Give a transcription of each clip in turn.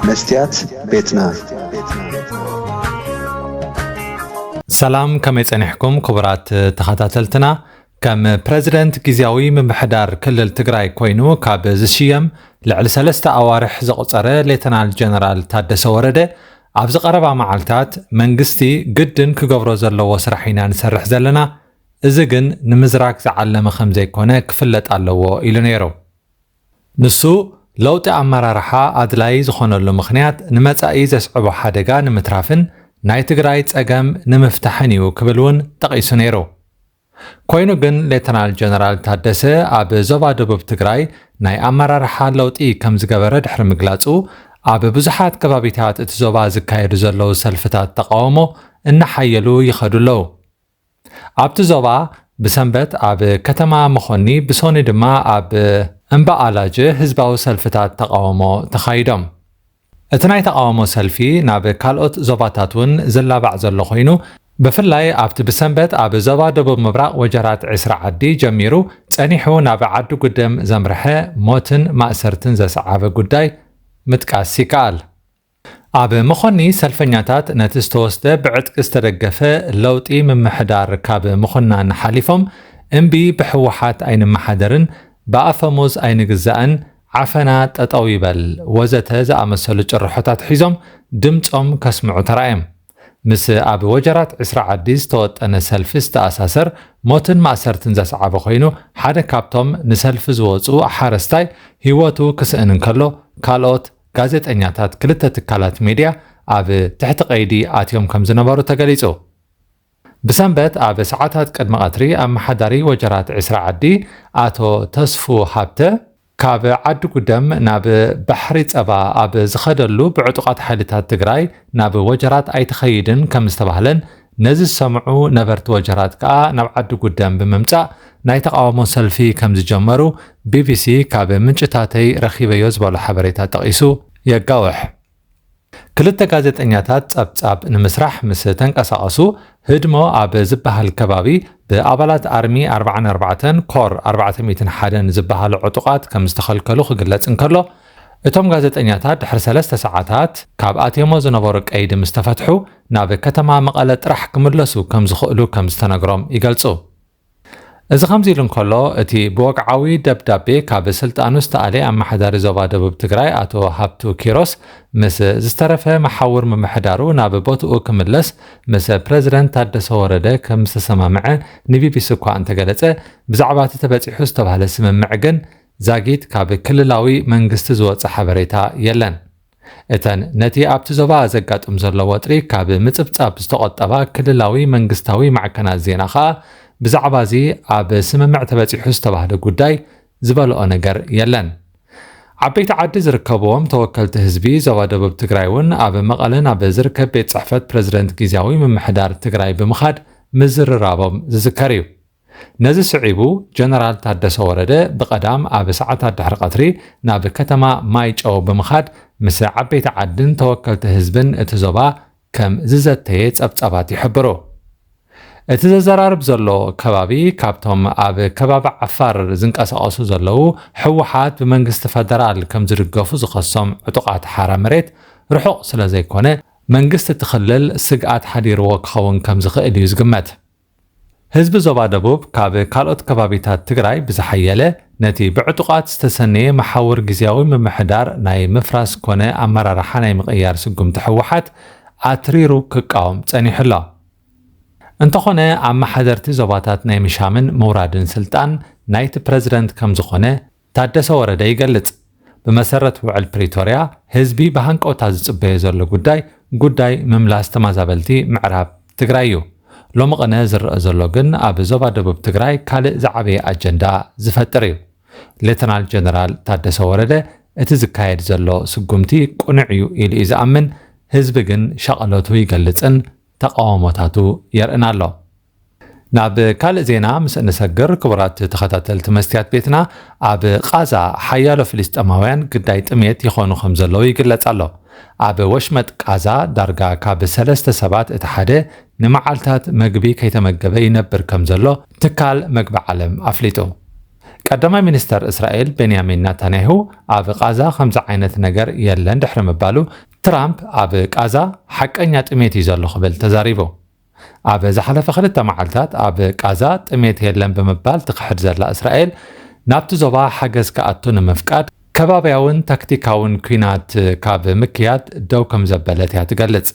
መስትያት ቤትና። ሰላም፣ ከመይ ጸኒሕኩም ክቡራት ተኸታተልትና? ከም ፕረዚደንት ግዝያዊ ምምሕዳር ክልል ትግራይ ኮይኑ ካብ ዝሽየም ልዕሊ ሰለስተ ኣዋርሕ ዘቑጸረ ሌተናል ጀነራል ታደሰ ወረደ፣ ኣብዚ ቀረባ መዓልታት መንግስቲ ግድን ክገብሮ ዘለዎ ስራሕ ኢና ንሰርሕ ዘለና፣ እዚ ግን ንምዝራግ ዝዓለመ ከም ዘይኮነ ክፍለጥ ኣለዎ ኢሉ ነይሩ። ንሱ፣ ለውጢ ኣመራርሓ ኣድላዪ ዝኾነሉ ምኽንያት ንመጻኢ ዘስዕቦ ሓደጋ ንምትራፍን ናይ ትግራይ ጸገም ንምፍታሕን እዩ ክብል እውን ጠቒሱ ነይሩ። ኮይኑ ግን ሌተናል ጀነራል ታደሰ ኣብ ዞባ ደቡብ ትግራይ ናይ ኣመራርሓ ለውጢ ከም ዝገበረ ድሕሪ ምግላጹ፣ ኣብ ብዙሓት ከባቢታት እቲ ዞባ ዝካየዱ ዘለዉ ሰልፍታት ተቓውሞ እናሓየሉ ይኸዱ ኣለዉ። ኣብቲ ዞባ ብሰንበት ኣብ ከተማ መኾኒ፣ ብሶኒ ድማ ኣብ እምባ ኣላጀ ህዝባዊ ሰልፍታት ተቓውሞ ተኻይዶም። እቲ ናይ ተቓውሞ ሰልፊ ናብ ካልኦት ዞባታት እውን ዝላባዕ ዘሎ ኮይኑ፣ ብፍላይ ኣብቲ ብሰንበት ኣብ ዞባ ደቡብ ምብራቕ ወጀራት ዕስራ ዓዲ ጀሚሩ ጸኒሑ ናብ ዓዲ ጉደም ዘምርሐ ሞትን ማእሰርትን ዘሰዓበ ጉዳይ ምጥቃስ ይከኣል። ኣብ መኾኒ ሰልፈኛታት ነቲ ዝተወስደ ብዕጥቂ ዝተደገፈ ለውጢ ምምሕዳር ካብ ምኹናን ሓሊፎም፣ እምቢ ብህወሓት ኣይንመሓደርን፣ ብኣፈሙዝ ኣይንግዛእን፣ ዓፈና ጠጠው ይበል ወዘተ ዝኣመሰሉ ጭርሖታት ሒዞም ድምፆም ከስምዑ ተራእዮም። ምስ ኣብ ወጀራት ዕስራ ዓዲ ዝተወጠነ ሰልፊ ዝተኣሳሰር ሞትን ማእሰርትን ዘስዓበ ኮይኑ፣ ሓደ ካብቶም ንሰልፊ ዝወፁ ሓረስታይ ህይወቱ ክስእን እንከሎ፣ ካልኦት ጋዜጠኛታት ክልተ ትካላት ሚድያ ኣብ ትሕቲ ቀይዲ ኣትዮም ከም ዝነበሩ ተገሊፁ። ብሰንበት ኣብ ሰዓታት ቅድሚ ቀትሪ ኣመሓዳሪ ወጀራት ዕስራ ዓዲ ኣቶ ተስፉ ሃብተ፣ ካብ ዓዲ ጉደም ናብ ባሕሪ ጸባ ኣብ ዝኸደሉ ብዕጡቓት ሓይልታት ትግራይ ናብ ወጀራት ኣይትኸይድን ከም ዝተባህለን፣ ነዚ ዝሰምዑ ነበርቲ ወጀራት ከኣ ናብ ዓዲ ጉደም ብምምጻእ ናይ ተቓውሞ ሰልፊ ከም ዝጀመሩ ቢቢሲ ካብ ምንጭታተይ ረኺበዮ ዝበሎ ሓበሬታ ጠቒሱ የጋውሕ። ክልተ ጋዜጠኛታት ጸብጻብ ንምስራሕ ምስ ተንቀሳቐሱ፣ ህድሞ ኣብ ዝበሃል ከባቢ ብኣባላት ኣርሚ ኣርባዓን ኣርባዕተን ኮር ኣርባዕተ ሚእትን ሓደን ዝበሃሉ ዕጡቓት ከም ዝተኸልከሉ ክግለጽ እንከሎ፣ እቶም ጋዜጠኛታት ድሕሪ ሰለስተ ሰዓታት ካብ ኣትዮሞ ዝነበሩ ቀይዲ ምስ ተፈትሑ፣ ናብ ከተማ መቐለ ጥራሕ ክምለሱ ከም ዝኽእሉ ከም ዝተነግሮም ይገልጹ። እዚ ከምዚ ኢሉ እንከሎ፣ እቲ ብወግዓዊ ደብዳቤ ካብ ስልጣኑ ዝተኣልየ ኣመሓዳሪ ዞባ ደቡብ ትግራይ ኣቶ ሃብቱ ኪሮስ፣ ምስ ዝተረፈ መሓውር ምምሕዳሩ ናብ ቦትኡ ክምለስ ምስ ፕረዚደንት ታደሰ ወረደ ከም ዝተሰማምዐ ንቢቢሲ እኳ እንተገለጸ፣ ብዛዕባ እቲ ተበጺሑ ዝተባህለ ስምምዕ ግን ዛጊት ካብ ክልላዊ መንግስቲ ዝወጸ ሓበሬታ የለን። እተን ነቲ ኣብቲ ዞባ ዘጋጥም ዘሎ ወጥሪ ካብ ምጽብጻብ ዝተቖጠባ ክልላዊ መንግስታዊ ማዕከናት ዜና ከኣ፣ ብዛዕባ እዚ ኣብ ስምምዕ ተበጺሑ ዝተባህለ ጉዳይ ዝበልኦ ነገር የለን። ዓበይቲ ዓዲ ዝርከብዎም ተወከልቲ ህዝቢ ዞባ ደቡብ ትግራይ እውን ኣብ መቐለ ናብ ዝርከብ ቤት ጽሕፈት ፕረዚደንት ግዝያዊ ምምሕዳር ትግራይ ብምኻድ ምዝርራቦም ዝዝከር እዩ። ነዚ ስዒቡ፣ ጀነራል ታደሰ ወረደ ብቐዳም ኣብ ሰዓታት ድሕሪ ቀትሪ ናብ ከተማ ማይጨው ብምኻድ፣ ምስ ዓበይቲ ዓድን ተወከልቲ ህዝብን እቲ ዞባ ከም ዝዘተየ ጸብጻባት ይሕብሩ። እቲ ዘዘራርብ ዘሎ ከባቢ፣ ካብቶም ኣብ ከባቢ ዓፋር ዝንቀሳቐሱ ዘለዉ፣ ህወሓት ብመንግስቲ ፈደራል ከም ዝድገፉ ዝኸሶም ዕጡቓት ሓራ መሬት ርሑቕ ስለ ዘይኮነ፣ መንግስቲ እቲ ክልል ስግኣት ሓዲርዎ ክኸውን ከም ዝኽእል እዩ ዝግመት። ህዝቢ ዞባ ደቡብ ካብ ካልኦት ከባቢታት ትግራይ ብዝሓየለ፣ ነቲ ብዕጡቓት ዝተሰነየ መሓውር ግዝያዊ ምምሕዳር ናይ ምፍራስ ኮነ ኣመራርሓ ናይ ምቕያር ስጉምቲ ህወሓት ኣትሪሩ ክቃወም ጸኒሑ ኣሎ። እንተኾነ፣ ኣመሓደርቲ ዞባታት ናይ ምሻምን ምውራድን ስልጣን ናይቲ ፕረዚደንት ከም ዝኾነ ታደሰ ወረደ ይገልጽ። ብመሰረት ውዕል ፕሪቶርያ፣ ህዝቢ ብሃንቀውታ ዝጽበዮ ዘሎ ጉዳይ፣ ጉዳይ ምምላስ ተመዛበልቲ ምዕራብ ትግራይ እዩ። ሎሚ ቅነ ዝረአ ዘሎ ግን ኣብ ዞባ ደቡብ ትግራይ ካልእ ዝዓበየ ኣጀንዳ ዝፈጥር እዩ። ሌተናል ጀነራል ታደሰ ወረደ፣ እቲ ዝካየድ ዘሎ ስጉምቲ ቅኑዕ እዩ ኢሉ እዩ ዝኣምን፣ ህዝቢ ግን ሻቕለቱ ይገልጽን ተቓውሞታቱ የርእን ኣሎ። ናብ ካልእ ዜና ምስ እንሰግር፣ ክቡራት ተኸታተልቲ መስትያት ቤትና፣ ኣብ ቃዛ ሓያሎ ፍልስጤማውያን ግዳይ ጥሜት ይኾኑ ከም ዘለዉ ይግለጽ ኣሎ። ኣብ ወሽመጥ ቃዛ ዳርጋ ካብ ሰለስተ ሰባት እቲ ሓደ ንመዓልታት መግቢ ከይተመገበ ይነብር ከም ዘሎ ትካል መግቢ ዓለም ኣፍሊጡ። ቀዳማይ ሚኒስተር እስራኤል ቤንያሚን ናታንያሁ ኣብ ቃዛ ከምዚ ዓይነት ነገር የለን ድሕሪ ምባሉ፣ ትራምፕ ኣብ ቃዛ ሓቀኛ ጥሜት እዩ ዘሎ ክብል ተዛሪቡ። ኣብ ዝሓለፈ ክልተ መዓልታት ኣብ ቃዛ ጥሜት የለን ብምባል ትኽሕድ ዘላ እስራኤል፣ ናብቲ ዞባ ሓገዝ ክኣቱ ንምፍቃድ ከባብያውን ታክቲካውን ኲናት ካብ ምክያድ ደው ከም ዘበለት እያ ትገልጽ።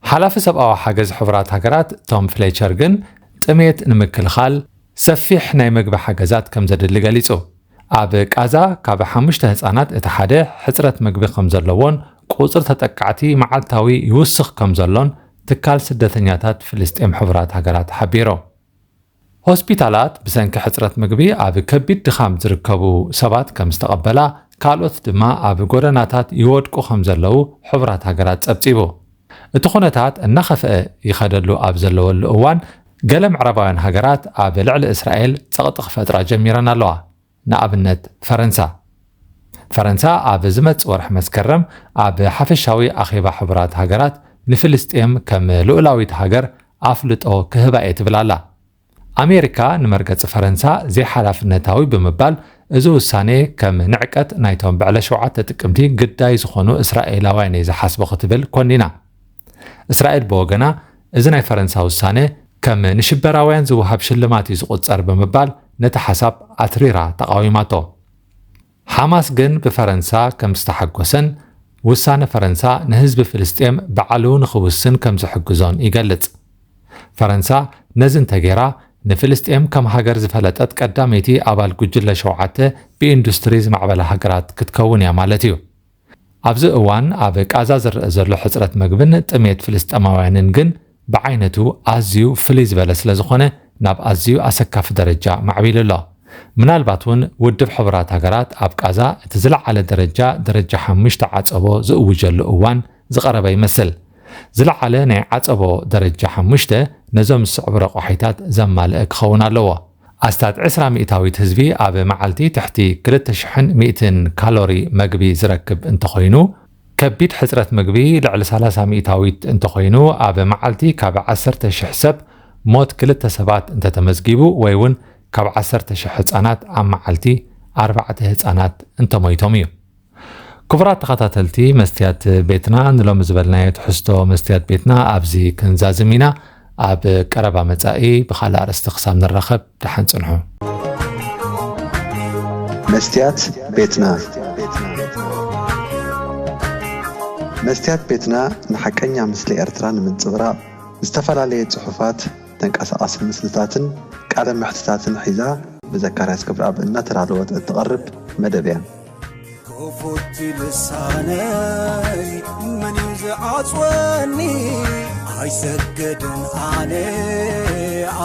ሓላፊ ሰብኣዊ ሓገዝ ሕቡራት ሃገራት ቶም ፍሌቸር ግን ጥሜት ንምክልኻል ሰፊሕ ናይ መግቢ ሓገዛት ከም ዘድሊ ገሊጹ። ኣብ ቃዛ ካብ ሓሙሽተ ህጻናት እቲ ሓደ ሕጽረት መግቢ ከም ዘለዎን ቁጽሪ ተጠቃዕቲ መዓልታዊ ይውስኽ ከም ዘሎን ትካል ስደተኛታት ፍልስጤም ሕቡራት ሃገራት ሓቢሩ። ሆስፒታላት ብሰንኪ ሕጽረት ምግቢ ኣብ ከቢድ ድኻም ዝርከቡ ሰባት ከም ዝተቐበላ፣ ካልኦት ድማ ኣብ ጎደናታት ይወድቁ ከም ዘለዉ ሕቡራት ሃገራት ጸብጺቡ። እቲ ኩነታት እናኸፍአ ይኸደሉ ኣብ ዘለወሉ እዋን፣ ገለ ምዕራባውያን ሃገራት ኣብ ልዕሊ እስራኤል ጸቕጢ ክፈጥራ ጀሚረን ኣለዋ። ንኣብነት ፈረንሳ። ፈረንሳ ኣብ ዝመጽእ ወርሒ መስከረም ኣብ ሓፈሻዊ ኣኼባ ሕቡራት ሃገራት ንፍልስጤም ከም ልኡላዊት ሃገር ኣፍልጦ ክህባ እየ ትብል ኣላ። ኣሜሪካ ንመርገጺ ፈረንሳ ዘይሓላፍነታዊ ብምባል፣ እዚ ውሳኔ ከም ንዕቀት ናይቶም ብዕለ ሸውዓተ ጥቅምቲ ግዳይ ዝኾኑ እስራኤላውያን እየ ዝሓስቦ ክትብል ኮኒና። እስራኤል ብወገና፣ እዚ ናይ ፈረንሳ ውሳነ ከም ንሽበራውያን ዝወሃብ ሽልማት እዩ ዝቑጸር ብምባል ነቲ ሓሳብ ኣትሪራ ተቓዊማቶ። ሓማስ ግን ብፈረንሳ ከም ዝተሓጎሰን ውሳነ ፈረንሳ ንህዝቢ ፍልስጤም ባዕሉ ንኽውስን ከም ዝሕግዞን ይገልጽ። ፈረንሳ ነዚ እንተጌራ፣ ንፍልስጤም ከም ሃገር ዝፈለጠት ቀዳመይቲ ኣባል ጉጅለ ሸውዓተ ብኢንዱስትሪ ዝማዕበላ ሃገራት ክትከውን እያ ማለት እዩ። ኣብዚ እዋን ኣብ ቃዛ ዝረአ ዘሎ ሕጽረት መግብን ጥሜት ፍልስጤማውያንን ግን ብዓይነቱ ኣዝዩ ፍልይ ዝበለ ስለ ዝኾነ፣ ናብ ኣዝዩ ኣሰካፊ ደረጃ ማዕቢሉ ኣሎ። ምናልባት እውን ውድብ ሕቡራት ሃገራት ኣብ ቃዛ እቲ ዝለዓለ ደረጃ፣ ደረጃ ሓሙሽተ ዓጸቦ ዝእውጀሉ እዋን ዝቐረበ ይመስል። ዝለዓለ ናይ ዓጸቦ ደረጃ ሓሙሽተ ነዞም ዝስዕቡ ረቋሒታት ዘማልአ ክኸውን ኣለዎ። ኣስታት ዕስራ ሚእታዊት ህዝቢ ኣብ መዓልቲ ትሕቲ ክልተ ሽሕን ሚእትን ካሎሪ መግቢ ዝረክብ እንተኾይኑ፣ ከቢድ ሕጽረት ምግቢ ልዕሊ ሰላሳ ሚእታዊት እንተኾይኑ፣ ኣብ መዓልቲ ካብ ዓሰርተ ሽሕ ሰብ ሞት ክልተ ሰባት እንተተመዝጊቡ፣ ወይ እውን ካብ ዓሰርተ ሽሕ ህጻናት ኣብ መዓልቲ ኣርባዕተ ህጻናት እንተሞይቶም እዩ። ክቡራት ተኸታተልቲ መስትያት ቤትና፣ ንሎሚ ዝበልናዮ ትሕዝቶ መስትያት ቤትና ኣብዚ ክንዛዝም ኢና። ኣብ ቀረባ መጻኢ ብኻልእ ኣርእስቲ ክሳብ ንራኸብ፣ ደሓን ጽንሑ። መስትያት ቤትና። መስትያት ቤትና ንሓቀኛ ምስሊ ኤርትራ ንምንጽብራቕ፣ ዝተፈላለየ ጽሑፋት፣ ተንቀሳቓሲ ምስልታትን ቃለ መሕትታትን ሒዛ ብዘካርያስ ገብረኣብ እናተዳለወት እትቐርብ መደብ እያ። ክፉት ልሳነይ መን እዩ ዝዓጽወኒ? ኣይሰግድን ኣነ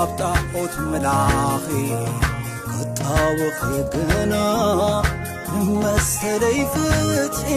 ኣብ ጣዖት ምላኺ፣ ክጣወኺ ግና መሰለይ ፍትሒ።